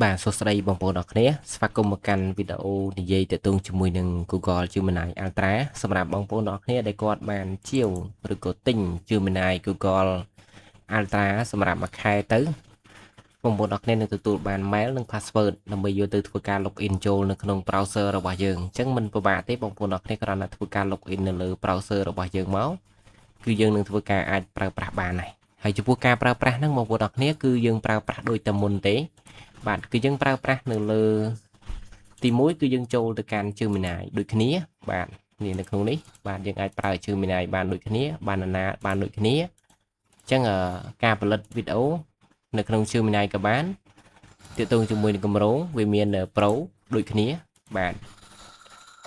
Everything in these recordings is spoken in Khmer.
បាទសួស្តីបងប្អូនអរគ្នាស្វាគមន៍មកកាន់វីដេអូនិយាយទាក់ទងជាមួយនឹង Google Gemini Ultra សម្រាប់បងប្អូនអរគ្នាដែលគាត់បានជាវឬក៏ទិញ Gemini Google Ultra សម្រាប់មួយខែទៅបងប្អូនអរគ្នានឹងទទួលបាន mail និង password ដើម្បីយកទៅធ្វើការ login ចូលនៅក្នុង browser របស់យើងអញ្ចឹងមិនពិបាកទេបងប្អូនអរគ្នាគ្រាន់តែធ្វើការ login នៅលើ browser របស់យើងមកគឺយើងនឹងធ្វើការអាចប្រើប្រាស់បានហើយហើយចំពោះការប្រើប្រាស់ហ្នឹងបងប្អូនអរគ្នាគឺយើងប្រើប្រាស់ដូចតែមុនទេបាទគឺយើងប្រើប្រាស់នៅលើទី1គឺយើងចូលទៅកាន់ Gemini ដូចគ្នាបាទនេះនៅក្នុងនេះបាទយើងអាចប្រើ Gemini បានដូចគ្នាបានណាបានដូចគ្នាអញ្ចឹងការផលិតវីដេអូនៅក្នុង Gemini ក៏បានទាក់ទងជាមួយនឹងគម្រោងវាមាន Pro ដូចគ្នាបាទ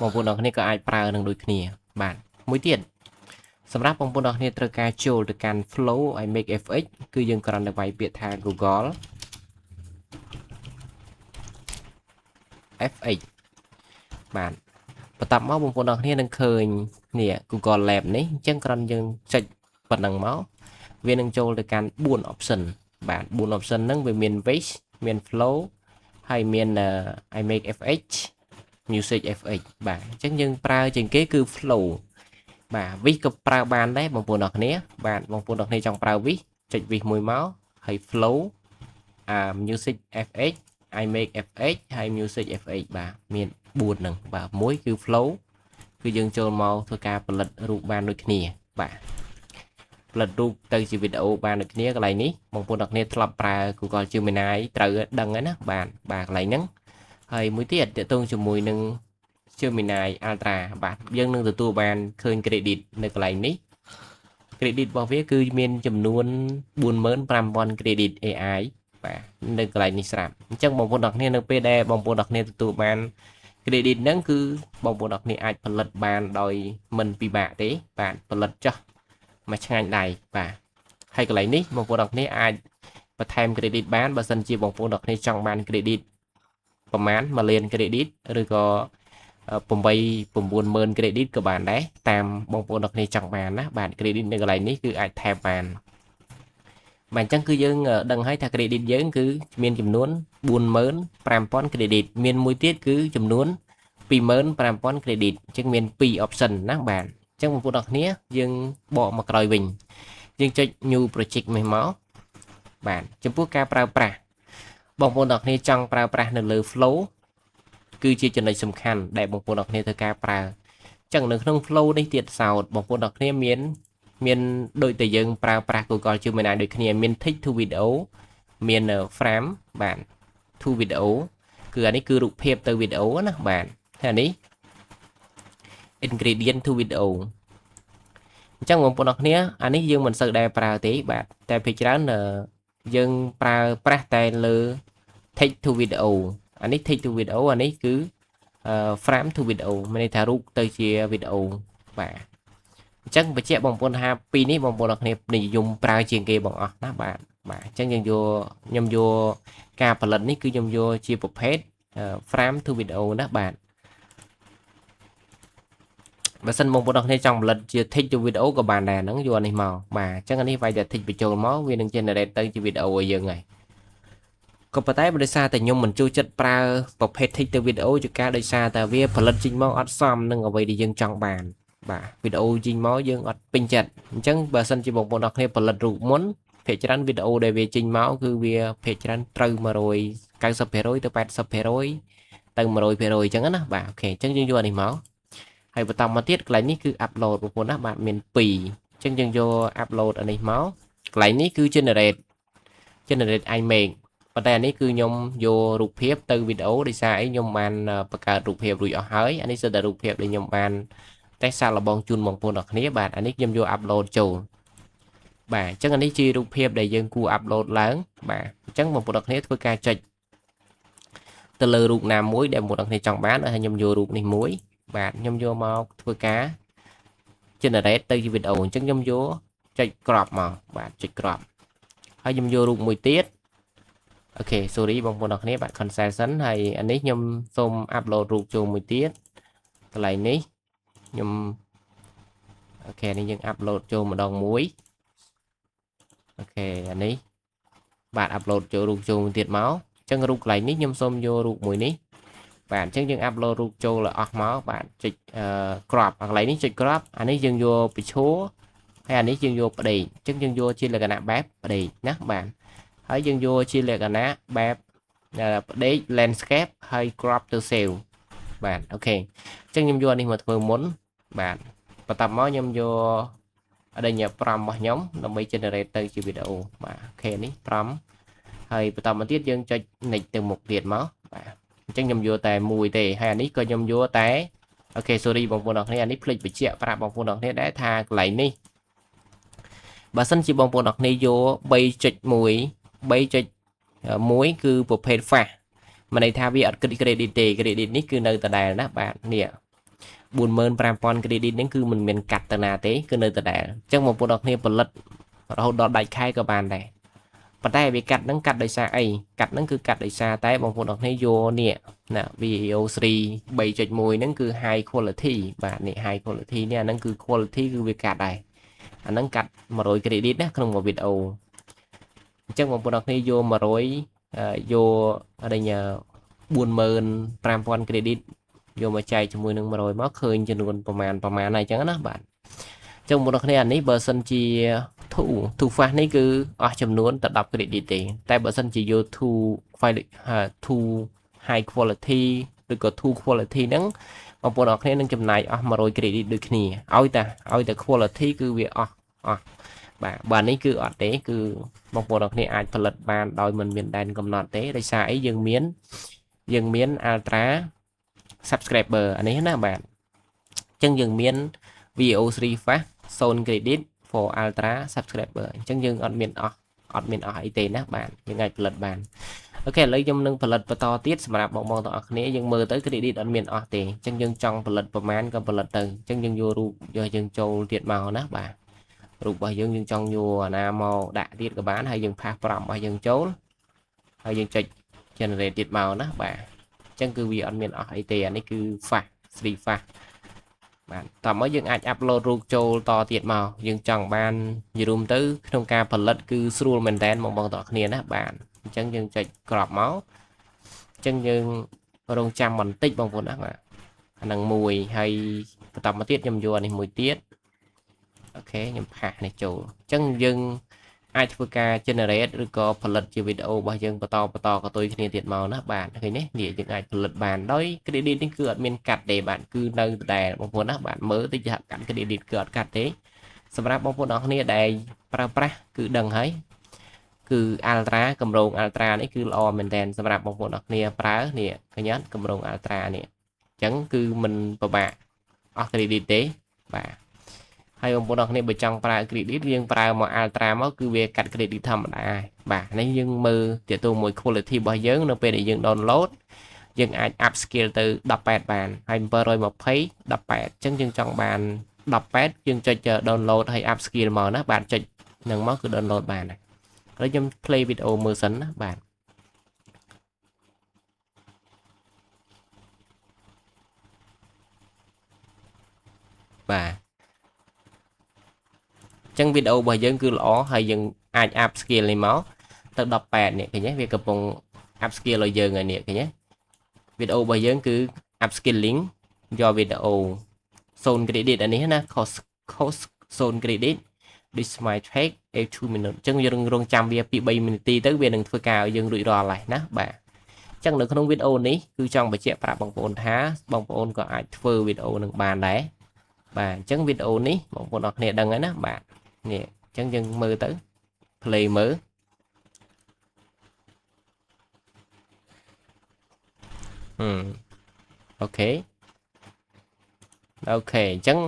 បងប្អូនអរគ្នាក៏អាចប្រើនឹងដូចគ្នាបាទមួយទៀតសម្រាប់បងប្អូនអរគ្នាត្រូវការចូលទៅកាន់ Flow Image FX គឺយើងគ្រាន់តែវាយពាក្យថា Google FX បាទបន្ទាប់មកបងប្អូនអរគ្នានឹងឃើញនេះ Google Lab នេះអញ្ចឹងគ្រាន់យើងចុចប៉ុណ្ណឹងមកវានឹងចូលទៅកាន់4 option បាទ4 option ហ្នឹងវាមាន Voice មាន Flow ហើយមាន Image FX Music FX បាទអញ្ចឹងយើងប្រើជាងគេគឺ Flow បាទ Voice ក៏ប្រើបានដែរបងប្អូនអរគ្នាបាទបងប្អូនអរគ្នាចង់ប្រើ Voice ចុច Voice មួយមកហើយ Flow អា Music FX Image FX ហើយ Music FX បាទមាន4ហ្នឹងបាទមួយគឺ Flow គឺយើងចូលមកធ្វើការផលិតរូបបានដូចគ្នាបាទផលិតរូបទៅជាវីដេអូបានដូចគ្នាកន្លែងនេះបងប្អូនទាំងគ្នាធ្លាប់ប្រើ Google Gemini ត្រូវដឹងហើយណាបាទបាទកន្លែងហ្នឹងហើយមួយទៀតទាក់ទងជាមួយនឹង Gemini Ultra បាទយើងនឹងទទួលបានឃើញ credit នៅកន្លែងនេះ credit របស់វាគឺមានចំនួន45,000 credit AI បាទនៅកន្លែងនេះស្រាប់អញ្ចឹងបងប្អូនទាំងគ្នានៅពេលដែលបងប្អូនទាំងគ្នាទទួលបាន credit ហ្នឹងគឺបងប្អូនទាំងគ្នាអាចផលិតបានដោយមិនពិបាកទេបាទផលិតចោះមួយឆ្ងាញ់ដៃបាទហើយកន្លែងនេះបងប្អូនទាំងគ្នាអាចបន្ថែម credit បានបើសិនជាបងប្អូនទាំងគ្នាចង់បាន credit ប្រហែល1លាន credit ឬក៏8 90000 credit ក៏បានដែរតាមបងប្អូនទាំងគ្នាចង់បានណាបាទ credit នៅកន្លែងនេះគឺអាចថែមបានបាទអញ្ចឹងគឺយើងដឹងហើយថា credit យើងគឺមានចំនួន45,000 credit មានមួយទៀតគឺចំនួន25,000 credit អញ្ចឹងមាន2 option ណាបាទអញ្ចឹងបងប្អូនទាំងគ្នាយើងបកមកក្រោយវិញយើងចុច new project នេះមកបាទចំពោះការប្រើប្រាស់បងប្អូនទាំងគ្នាចង់ប្រើប្រាស់នៅលើ flow គឺជាចំណុចសំខាន់ដែលបងប្អូនទាំងគ្នាត្រូវការប្រើអញ្ចឹងនៅក្នុង flow នេះទៀតសោតបងប្អូនទាំងគ្នាមានមានដូចតែយើងប្រើប្រាស់ Google Gemini ដូចគ្នាមាន text to video មាន frame បាទ to video គឺអានេះគឺរូបភាពទៅវីដេអូណាបាទហើយអានេះ ingredient to video អញ្ចឹងបងប្អូនអរគ្នាអានេះយើងមិនសូវដែលប្រើទេបាទតែភាគច្រើនយើងប្រើប្រាស់តែលើ text to video អានេះ text to video អានេះគឺ frame to video មានន័យថារូបទៅជាវីដេអូបាទអញ្ចឹងបញ្ជាក់បងប្អូនថាពីរនេះបងប្អូនអរគ្នានិយមប្រើជាងគេបងអស់ណាបាទបាទអញ្ចឹងយើងយកខ្ញុំយកការផលិតនេះគឺខ្ញុំយកជាប្រភេទ frame to video ណាបាទបើសិនបងប្អូនអរគ្នាចង់ផលិតជា text to video ក៏បានដែរហ្នឹងយកអានេះមកបាទអញ្ចឹងអានេះវាយតែ text បញ្ចូលមកវានឹង generate ទៅជាវីដេអូឲ្យយើងហើយក៏ប៉ុន្តែដោយសារតែខ្ញុំមិនចូលចិត្តប្រើប្រភេទ text ទៅវីដេអូជាការដោយសារតែវាផលិតចេញមកអត់សមនឹងអ្វីដែលយើងចង់បានបាទវីដេអូចេញមកយើងអត់ពេញចិត្តអញ្ចឹងបើសិនជាបងប្អូនអរគ្នាផលិតរូបមុនភាគច្រើនវីដេអូដែលវាចេញមកគឺវាភាគច្រើនត្រូវ190%ទៅ80%ទៅ100%អញ្ចឹងណាបាទ OK អញ្ចឹងយើងយកអានេះមកហើយបន្តមកទៀតកន្លែងនេះគឺ upload បងប្អូនណាបាទមាន2អញ្ចឹងយើងយក upload អានេះមកកន្លែងនេះគឺ generate image ប៉ុន្តែអានេះគឺខ្ញុំយករូបភាពទៅវីដេអូដោយសារអីខ្ញុំបានបង្កើតរូបភាពរួចអស់ហើយអានេះសុទ្ធតែរូបភាពដែលខ្ញុំបានតេស្តសាកល្បងជូនបងប្អូនអរគ្នាបាទអានេះខ្ញុំយក upload ចូលបាទអញ្ចឹងអានេះជារូបភាពដែលយើងគួរ upload ឡើងបាទអញ្ចឹងបងប្អូនអរគ្នាធ្វើការចុចទៅលើរូបណាមួយដែលបងប្អូនអរគ្នាចង់បានហើយខ្ញុំយករូបនេះមួយបាទខ្ញុំយកមកធ្វើការ generate ទៅជាវីដេអូអញ្ចឹងខ្ញុំយកចុច crop មកបាទចុច crop ហើយខ្ញុំយករូបមួយទៀត OK sorry បងប្អូនអរគ្នាបាទ concession ហើយអានេះខ្ញុំសូម upload រូបចូលមួយទៀតកន្លែងនេះខ្ញុំ OK នេះយើង upload ចូលម្ដងមួយ OK អានេះបាទ upload ចូលរូបចូលមួយទៀតមក អញ្ចឹងរូបកន្លែងនេះខ្ញុំសូមយករូបមួយនេះបាទអញ្ចឹងយើង upload រូបចូលឲ្យអស់មកបាទចុច crop កន្លែងនេះចុច crop អានេះយើងយកពឈរហើយអានេះយើងយកផ្ដេកអញ្ចឹងយើងយកជាលក្ខណៈបែបផ្ដេកណាបាទហើយយើងយកជាលក្ខណៈបែបផ្ដេក landscape ហើយ crop ទៅ save បាទ OK អញ្ចឹងខ្ញុំយកអានេះមកធ្វើមុនបាទបន្ទាប់មកខ្ញុំយកអដេញ prompt របស់ខ្ញុំដើម្បី generate ទៅជាវីដេអូបាទ OK នេះ prompt ហើយបន្តមកទៀតយើងចុច next ទៅមុខទៀតមកបាទអញ្ចឹងខ្ញុំយកតែមួយទេហើយអានេះក៏ខ្ញុំយកតែ OK sorry បងប្អូនអរគ្នាអានេះភ្លេចបញ្ជាក់ប្រាប់បងប្អូនអរគ្នាដែរថាកន្លែងនេះបើសិនជាបងប្អូនអរគ្នាយក3.1 3.1គឺប្រភេទ fast មានន័យថាវាអត់គិត credit ទេ credit នេះគឺនៅដដែលណាបាទនេះ45000 credit ហ្នឹងគឺមិនមានកាត់ទៅណាទេគឺនៅដដែលអញ្ចឹងបងប្អូនអរគ្នាផលិតរហូតដល់ដាច់ខែក៏បានដែរប៉ុន្តែវាកាត់ហ្នឹងកាត់ដោយសារអីកាត់ហ្នឹងគឺកាត់ដោយសារតែបងប្អូនអរគ្នាយកនេះណា Veo 3 3.1ហ្នឹងគឺ high quality បាទនេះ high quality នេះអាហ្នឹងគឺ quality គឺវាកាត់ដែរអាហ្នឹងកាត់100 credit ណាក្នុងមួយវីដេអូអញ្ចឹងបងប្អូនអរគ្នាយក100យកអីញ45000 credit យកមកចែកជាមួយនឹង100មកឃើញចំនួនប្រមាណប្រមាណហើយអញ្ចឹងណាបាទអញ្ចឹងបងប្អូនគ្នាអានេះបើសិនជា too too fast នេះគឺអស់ចំនួនតែ10 credit ទេតែបើសិនជាយក too file too high quality ឬក៏ too quality ហ្នឹងបងប្អូនអរគ្នានឹងចំណាយអស់100 credit ដូចគ្នាឲ្យតែ quality គឺវាអស់អស់បាទបាទនេះគឺអត់ទេគឺបងប្អូនអរគ្នាអាចផលិតបានដោយមិនមានដែនកំណត់ទេដោយសារអីយើងមាន ultra subscriber អានេះណាបាទអញ្ចឹងយើងមាន Veo 3 Fast 0 credit for ultra subscriber អញ្ចឹងយើងអត់មានអស់អត់មានអស់អីទេណាបាទយើងអាចផលិតបាន OK ឥឡូវខ្ញុំនឹងផលិតបន្តទៀតសម្រាប់បងបងទាំងអស់គ្នាយើងមើលទៅ credit អត់មានអស់ទេអញ្ចឹងយើងចង់ផលិតប្រមាណក៏ផលិតទៅអញ្ចឹងយើងយករូបយកយើងចូលទៀតមកណាបាទរូបរបស់យើងយើងចង់យកអាណាមកដាក់ទៀតក៏បានហើយយើង paste prompt របស់យើងចូលហើយយើងចុច generate ទៀតមកណាបាទអញ្ចឹងគឺវាអត់មានអស់អីទេអានេះគឺ fast 3 fast បាទតោះមកយើងអាច upload រូបចូលតទៀតមកយើងចង់បាននិយាយរួមទៅក្នុងការផលិតគឺស្រួលមែនតើបងបងទាំងអស់គ្នាណាបាទអញ្ចឹងយើងចុច crop មកអញ្ចឹងយើងរងចាំបន្តិចបងប្អូនណាបាទអានឹងមួយហើយបន្តមកទៀតខ្ញុំយកអានេះមួយទៀត OK ខ្ញុំ paste នេះចូលអញ្ចឹងយើងអាចធ្វើការ generate ឬក៏ផលិតជាវីដេអូរបស់យើងបន្តបន្តកតុយគ្នាទៀតមកណាបាទឃើញទេនេះយើងអាចផលិតបានដោយ credit នេះគឺអត់មានកាត់ទេបាទគឺនៅដដែលបងប្អូនណាបាទមើលតិចកាត់ credit គឺអត់កាត់ទេសម្រាប់បងប្អូនអរគ្នាដែលប្រើប្រាស់គឺដឹងហើយគឺ Ultra កម្រង Ultra នេះគឺល្អមែនតើសម្រាប់បងប្អូនអរគ្នាប្រើនេះឃើញអត់កម្រង Ultra នេះអញ្ចឹងគឺមិនពិបាកអស់ credit ទេបាទហើយបងប្អូនអរគ្នាបើចង់ប្រើ credit យើងប្រើមក Ultra មកគឺវាកាត់ credit ធម្មតាបាទនេះយើងមើលទាក់ទងមួយ quality របស់យើងនៅពេលដែលយើង download យើងអាច up scale ទៅ18បានហើយ720 18អញ្ចឹងយើងចង់បាន18យើងចុច download ហើយ up scale មកណាបាទចុចនឹងមកគឺ download បានហើយឥឡូវខ្ញុំ play វីដេអូមើលសិនណាបាទបាទចឹងវីដេអូរបស់យើងគឺល្អហើយយើងអាច up scale នេះមកទៅ18នេះឃើញទេវាកំពុង up scale ឲ្យយើងហើយនេះឃើញទេវីដេអូរបស់យើងគឺ up scaling យកវីដេអូ0 credit អានេះណា cost cost 0 credit this might take a 2 minute អញ្ចឹងយើងរងចាំវាពី3នាទីទៅវានឹងធ្វើការឲ្យយើងរួចរាល់ហើយណាបាទអញ្ចឹងនៅក្នុងវីដេអូនេះគឺចង់បញ្ជាក់ប្រាប់បងប្អូនថាបងប្អូនក៏អាចធ្វើវីដេអូនឹងបានដែរបាទអញ្ចឹងវីដេអូនេះបងប្អូនអរគ្នាដឹងហើយណាបាទនេះអញ្ចឹងយើងមើលទៅ play មើលហឹម OK OK អញ្ចឹង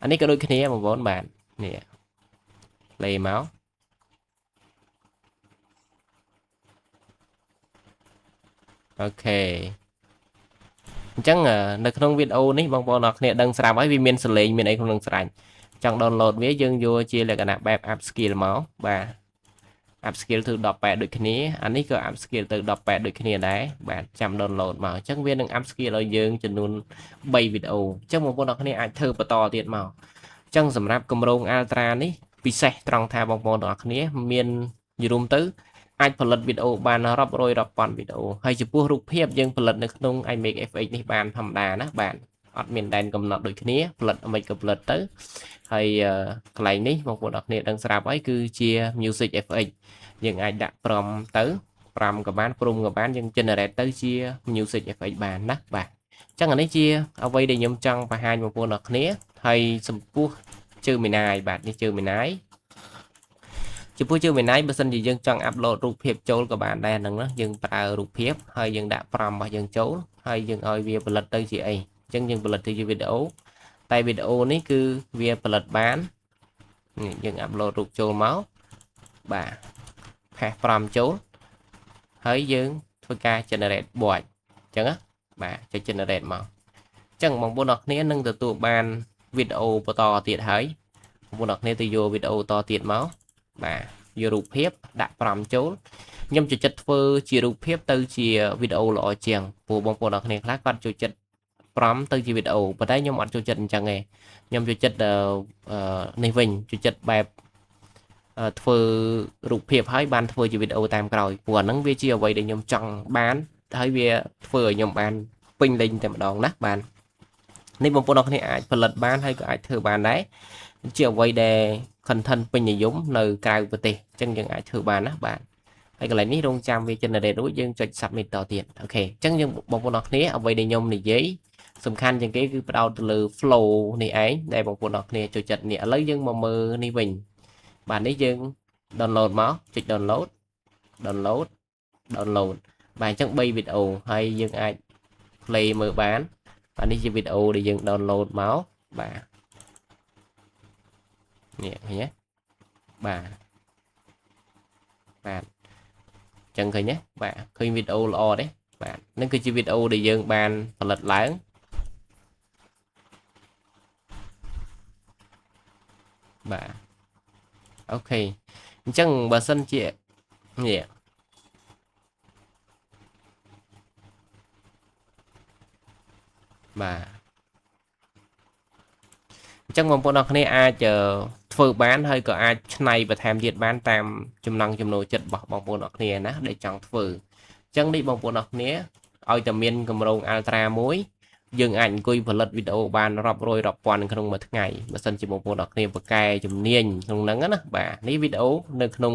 អានេះក៏ដូចគ្នាបងប្អូនបាទនេះ play មក OK អញ្ចឹងនៅក្នុងវីដេអូនេះបងប្អូនអរគ្នាដឹងស្រាប់ហើយវាមានសលេងមានអីក្នុងនឹងស្រេចចង់ download វាយើងយកជាលក្ខណៈបែប up scale មកបាទ up scale ទៅ18ដូចគ្នាអានេះក៏ up scale ទៅ18ដូចគ្នាដែរបាទចាំ download មកអញ្ចឹងវានឹង up scale ឲ្យយើងចំនួន3វីដេអូអញ្ចឹងបងប្អូនអរគ្នាអាចធ្វើបន្តទៀតមកអញ្ចឹងសម្រាប់គម្រោង Ultra នេះពិសេសត្រង់ថាបងប្អូនទាំងអស់គ្នាមានយរួមទៅ អាចផលិតវីដេអូបានរាប់រយរាប់ពាន់វីដេអូហើយចំពោះរូបភាពយើងផលិតនៅក្នុង iMake FX នេះបានធម្មតាណាបាទអត់មានដែនកំណត់ដូចគ្នាផលិតមិនក៏ផលិតទៅហើយកន្លែងនេះបងប្អូនអរគ្នាដឹងស្រាប់ហើយគឺជា Music FX យើងអាចដាក់ prompt ទៅ5ក៏បាន prompt ក៏បានយើង generate ទៅជា Music FX បានណាបាទអញ្ចឹងអានេះជាអ្វីដែលខ្ញុំចង់បង្ហាញបងប្អូនអរគ្នាហើយចំពោះ Gemini បាទនេះ Gemini ចំពោះ Gemini បើសិនជាយើងចង់ upload រូបភាពចូលក៏បានដែរហ្នឹងណាយើងប្រើរូបភាពហើយយើងដាក់ prompt របស់យើងចូលហើយយើងឲ្យវាផលិតទៅជាអីអញ្ចឹងយើងផលិតទៅជាវីដេអូតែវីដេអូនេះគឺវាផលិតបាននេះយើង upload រូបចូលមកបាទ paste prompt ចូលហើយយើងធ្វើការ generate បួចអញ្ចឹងណាបាទចុច generate មកអញ្ចឹងបងប្អូនអរគ្នានឹងទទួលបានវីដេអូបន្តទៀតហើយបងប្អូនអរគ្នាទៅយកវីដេអូតទៀតមកបាទយករូបភាពដាក់ prompt ចូលខ្ញុំចូលចិត្តធ្វើជារូបភាពទៅជាវីដេអូល្អជាងព្រោះបងប្អូនអរគ្នាខ្លះគាត់ចូលចិត្ត prompt ទៅជាវីដេអូប៉ុន្តែខ្ញុំអត់ចូលចិត្តអញ្ចឹងទេខ្ញុំចូលចិត្តនេះវិញចូលចិត្តបែបធ្វើរូបភាពហើយបានធ្វើជាវីដេអូតាមក្រោយព្រោះអាហ្នឹងវាជាអ្វីដែលខ្ញុំចង់បានហើយវាធ្វើឲ្យខ្ញុំបានពេញលេញតែម្ដងណាបាទនេះបងប្អូនអរគ្នាអាចផលិតបានហើយក៏អាចធ្វើបានដែរជាអ្វីដែល content ពេញនិយមនៅក្រៅប្រទេសអញ្ចឹងយើងអាចធ្វើបានណាបាទហើយកន្លែងនេះរងចាំវា generate រួចយើងចុច submit តទៀត OK អញ្ចឹងយើងបងប្អូនអរគ្នាអ្វីដែលខ្ញុំនិយាយសំខាន់ជាងគេគឺផ្ដោតទៅលើ flow នេះឯងដែលបងប្អូនអរគ្នាចូលចិត្តនេះឥឡូវយើងមកមើលនេះវិញបាទនេះយើង download មកចុច download download download បាទអញ្ចឹង3វីដេអូហើយយើងអាច play មើលបានបាទនេះជាវីដេអូដែលយើង download មកបាទនេះឃើញទេបាទបាទអញ្ចឹងឃើញទេបាទឃើញវីដេអូល្អទេបាទនឹងគឺជាវីដេអូដែលយើងបានផលិតឡើងបាទ OK អញ្ចឹងបើសិនជានេះបាទអញ្ចឹងបងប្អូនអរគ្នាអាចធ្វើបានហើយក៏អាចឆ្នៃបន្ថែមទៀតបានតាមចំណង់ចំណូលចិត្តរបស់បងប្អូនអរគ្នាណាដែលចង់ធ្វើអញ្ចឹងនេះបងប្អូនអរគ្នាឲ្យតែមានកម្រង Ultra មួយយើងអាចអង្គុយផលិតវីដេអូបានរាប់រយរាប់ពាន់ក្នុងមួយថ្ងៃបើសិនជាបងប្អូនអរគ្នាពូកែជំនាញក្នុងហ្នឹងណាបាទនេះវីដេអូនៅក្នុង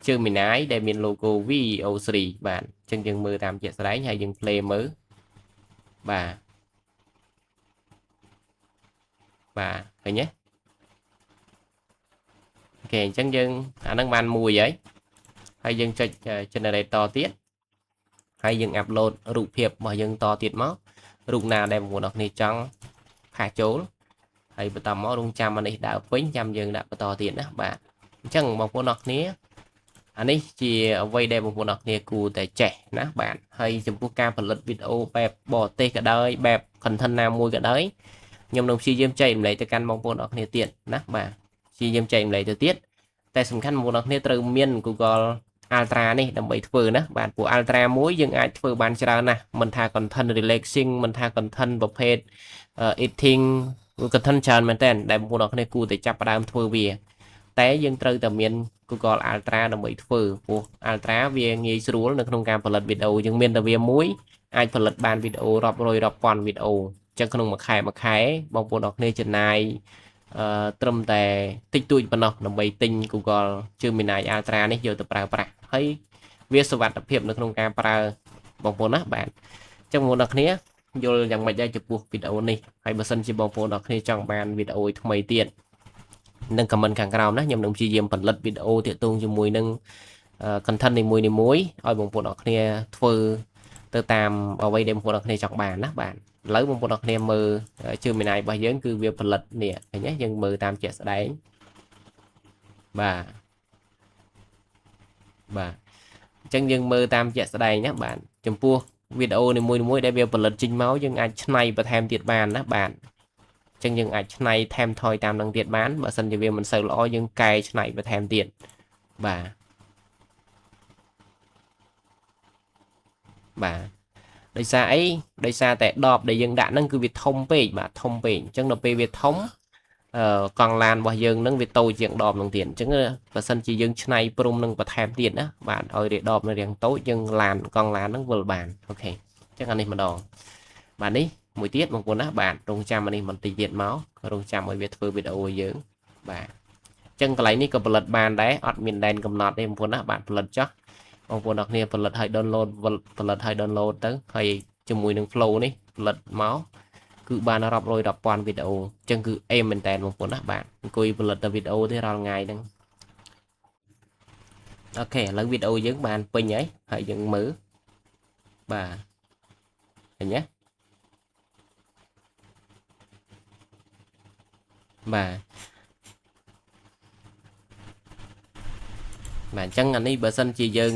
Gemini ដែលមាន logo VEO3 បាទអញ្ចឹងយើងមើលតាមជាក់ស្ដែងហើយយើង play មើលបាទបាទឃើញទេ OK អញ្ចឹងយើងអាហ្នឹងបានមួយហើយហើយយើងចុច generate តទៀតហើយយើង upload រូបភាពរបស់យើងតទៀតមករូបណាដែលបងប្អូនអរគ្នាចង់paste ចូលហើយបន្តមករងចាំអានេះដើរពេញចាំយើងដាក់បន្តទៀតណាបាទអញ្ចឹងបងប្អូនអរគ្នាអានេះជាអ្វីដែលបងប្អូនអរគ្នាគួរតែចេះណាបាទហើយចំពោះការផលិតវីដេអូបែបបរទេសក៏ដោយបែប content ណាមួយក៏ដោយខ្ញុំនឹងព្យាយាមចែករំលែកទៅកាន់បងប្អូនអរគ្នាទៀតណាបាទព្យាយាមចែករំលែកទៅទៀតតែសំខាន់បងប្អូនអរគ្នាត្រូវមាន Google Ultra នេះដើម្បីធ្វើណាបាទព្រោះ Ultra មួយយើងអាចធ្វើបានច្រើនណាស់មិនថា content relaxing មិនថា content ប្រភេទ eating content ច្រើនមែនតើដែលបងប្អូនអរគ្នាគួរតែចាប់ផ្ដើមធ្វើវាតែយើងត្រូវតែមាន Google Ultra ដើម្បីធ្វើព្រោះ Ultra វាងាយស្រួលនៅក្នុងការផលិតវីដេអូយើងមានតែវាមួយអាចផលិតបានវីដេអូរាប់រយរាប់ពាន់វីដេអូអញ្ចឹងក្នុងមួយខែមួយខែបងប្អូនអរគ្នាចំណាយអឺត្រឹមតែតិចតួចប៉ុណ្ណោះដើម្បីទិញ Google Gemini Ultra នេះយកទៅប្រើប្រាស់ហើយវាសុវត្ថិភាពនៅក្នុងការប្រើបងប្អូនណាបាទអញ្ចឹងបងប្អូនអរគ្នាយល់យ៉ាងម៉េចដែរចំពោះវីដេអូនេះហើយបើសិនជាបងប្អូនអរគ្នាចង់បានវីដេអូថ្មីទៀតនឹង comment ខាងក្រោមណាខ្ញុំនឹងព្យាយាមផលិតវីដេអូទាក់ទងជាមួយនឹង content នីមួយៗឲ្យបងប្អូនអរគ្នាធ្វើទៅតាមអ្វីដែលបងប្អូនអរគ្នាចង់បានណាបាទឥឡូវបងប្អូនអរគ្នាមើល Gemini របស់យើងគឺវាផលិតនេះឃើញទេយើងមើលតាមជាក់ស្ដែងបាទបាទអញ្ចឹងយើងមើលតាមជាក់ស្ដែងណាបាទចំពោះវីដេអូនីមួយៗដែលវាផលិតចេញមកយើងអាចឆ្នៃបន្ថែមទៀតបានណាបាទអញ្ចឹងយើងអាចឆ្នៃថែមថយតាមនឹងទៀតបានបើសិនជាវាមិនសូវល្អយើងកែច្នៃបន្ថែមទៀតបាទបាទដោយសារអីដោយសារតែដបដែលយើងដាក់ហ្នឹងគឺវាធំពេកបាទធំពេកអញ្ចឹងដល់ពេលវាធំ កង់ឡានរបស់យើងនឹងវាតូចជាងដបនឹងទៀតអញ្ចឹងបើសិនជាយើងឆ្នៃព្រំនឹងបន្ថែមទៀតណាបាទឲ្យរាដបនៅរាងតូចយើងឡានកង់ឡាននឹងវិលបាន OK អញ្ចឹងអានេះម្ដងបាទនេះមួយទៀតបងប្អូនណាបាទរងចាំអានេះបន្តិចទៀតមករងចាំឲ្យវាធ្វើវីដេអូឲ្យយើងបាទអញ្ចឹងកន្លែងនេះក៏ផលិតបានដែរអត់មានដែនកំណត់ទេបងប្អូនណាបាទផលិតចោះបងប្អូនអរគ្នាផលិតឲ្យ download ផលិតឲ្យ download ទៅហើយជាមួយនឹង flow នេះផលិតមកគឺបានរាប់រយរាប់ពាន់វីដេអូអញ្ចឹងគឺអេមមែនតើបងប្អូនណាបាទអង្គុយផលិតតែវីដេអូទេរាល់ថ្ងៃហ្នឹង OK ឥឡូវវីដេអូយើងបានពេញហើយហើយយើងមើលបាទឃើញទេបាទបាទអញ្ចឹងអានេះបើសិនជាយើង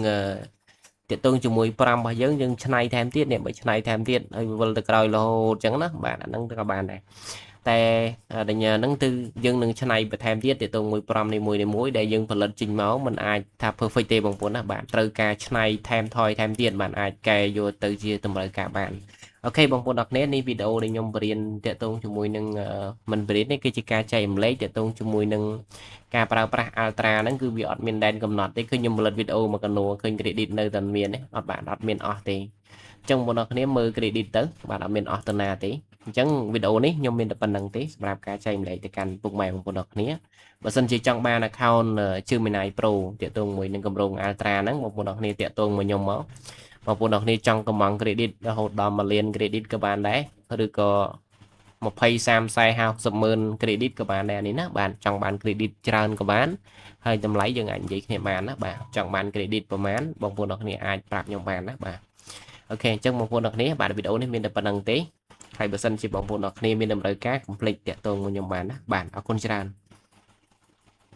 ទាក់ទងជាមួយ5របស់យើងយើងឆ្នៃថែមទៀតនេះបើឆ្នៃថែមទៀតឲ្យវិលទៅក្រោយរហូតអញ្ចឹងណាបាទអាហ្នឹងក៏បានដែរតែដែលហ្នឹងគឺយើងនឹងឆ្នៃបន្ថែមទៀតទាក់ទងមួយ5នីមួយៗដែលយើងផលិតចេញមកมันអាចថា perfect ទេបងប្អូនណាបាទត្រូវការឆ្នៃថែមថយថែមទៀតបាទអាចកែយកទៅជាតម្រូវការបាន OK បងប្អូនអរគ្នានេះវីដេអូដែលខ្ញុំបរៀនទាក់ទងជាមួយនឹងមិនបរៀននេះគឺជាការចែករំលែកទាក់ទងជាមួយនឹងការប្រើប្រាស់ Ultra ហ្នឹងគឺវាអត់មានដែនកំណត់ទេឃើញខ្ញុំផលិតវីដេអូមកកណួឃើញ credit នៅតែមានទេអត់បាទអត់មានអស់ទេអញ្ចឹងបងប្អូនអរគ្នាមើល credit ទៅបាទអត់មានអស់ទៅណាទេអញ្ចឹងវីដេអូនេះខ្ញុំមានតែប៉ុណ្្នឹងទេសម្រាប់ការចែករំលែកទៅកាន់ពុកម៉ែបងប្អូនអរគ្នាបើសិនជាចង់បាន account Gemini Pro ទាក់ទងមួយនឹងកម្រង Ultra ហ្នឹងបងប្អូនអរគ្នាទាក់ទងមកខ្ញុំមកបងប្អូនអរគ្នាចង់កំង credit រហូតដល់1លាន credit ក៏បានដែរឬក៏20 30 40 50ម៉ឺន credit ក៏បានដែរនេះណាបាទចង់បាន credit ច្រើនក៏បានហើយតម្លៃយើងអាចនិយាយគ្នាបានណាបាទចង់បាន credit ប្រហែលបងប្អូនអរគ្នាអាចប្រាប់ខ្ញុំបានណាបាទ OK អញ្ចឹងបងប្អូនអរគ្នាបាទវីដេអូនេះមានតែប៉ុណ្្នឹងទេហើយបើសិនជាបងប្អូនអរគ្នាមានតម្រូវការកុំភ្លេចទាក់ទងមកខ្ញុំបានណាបាទអរគុណច្រើន។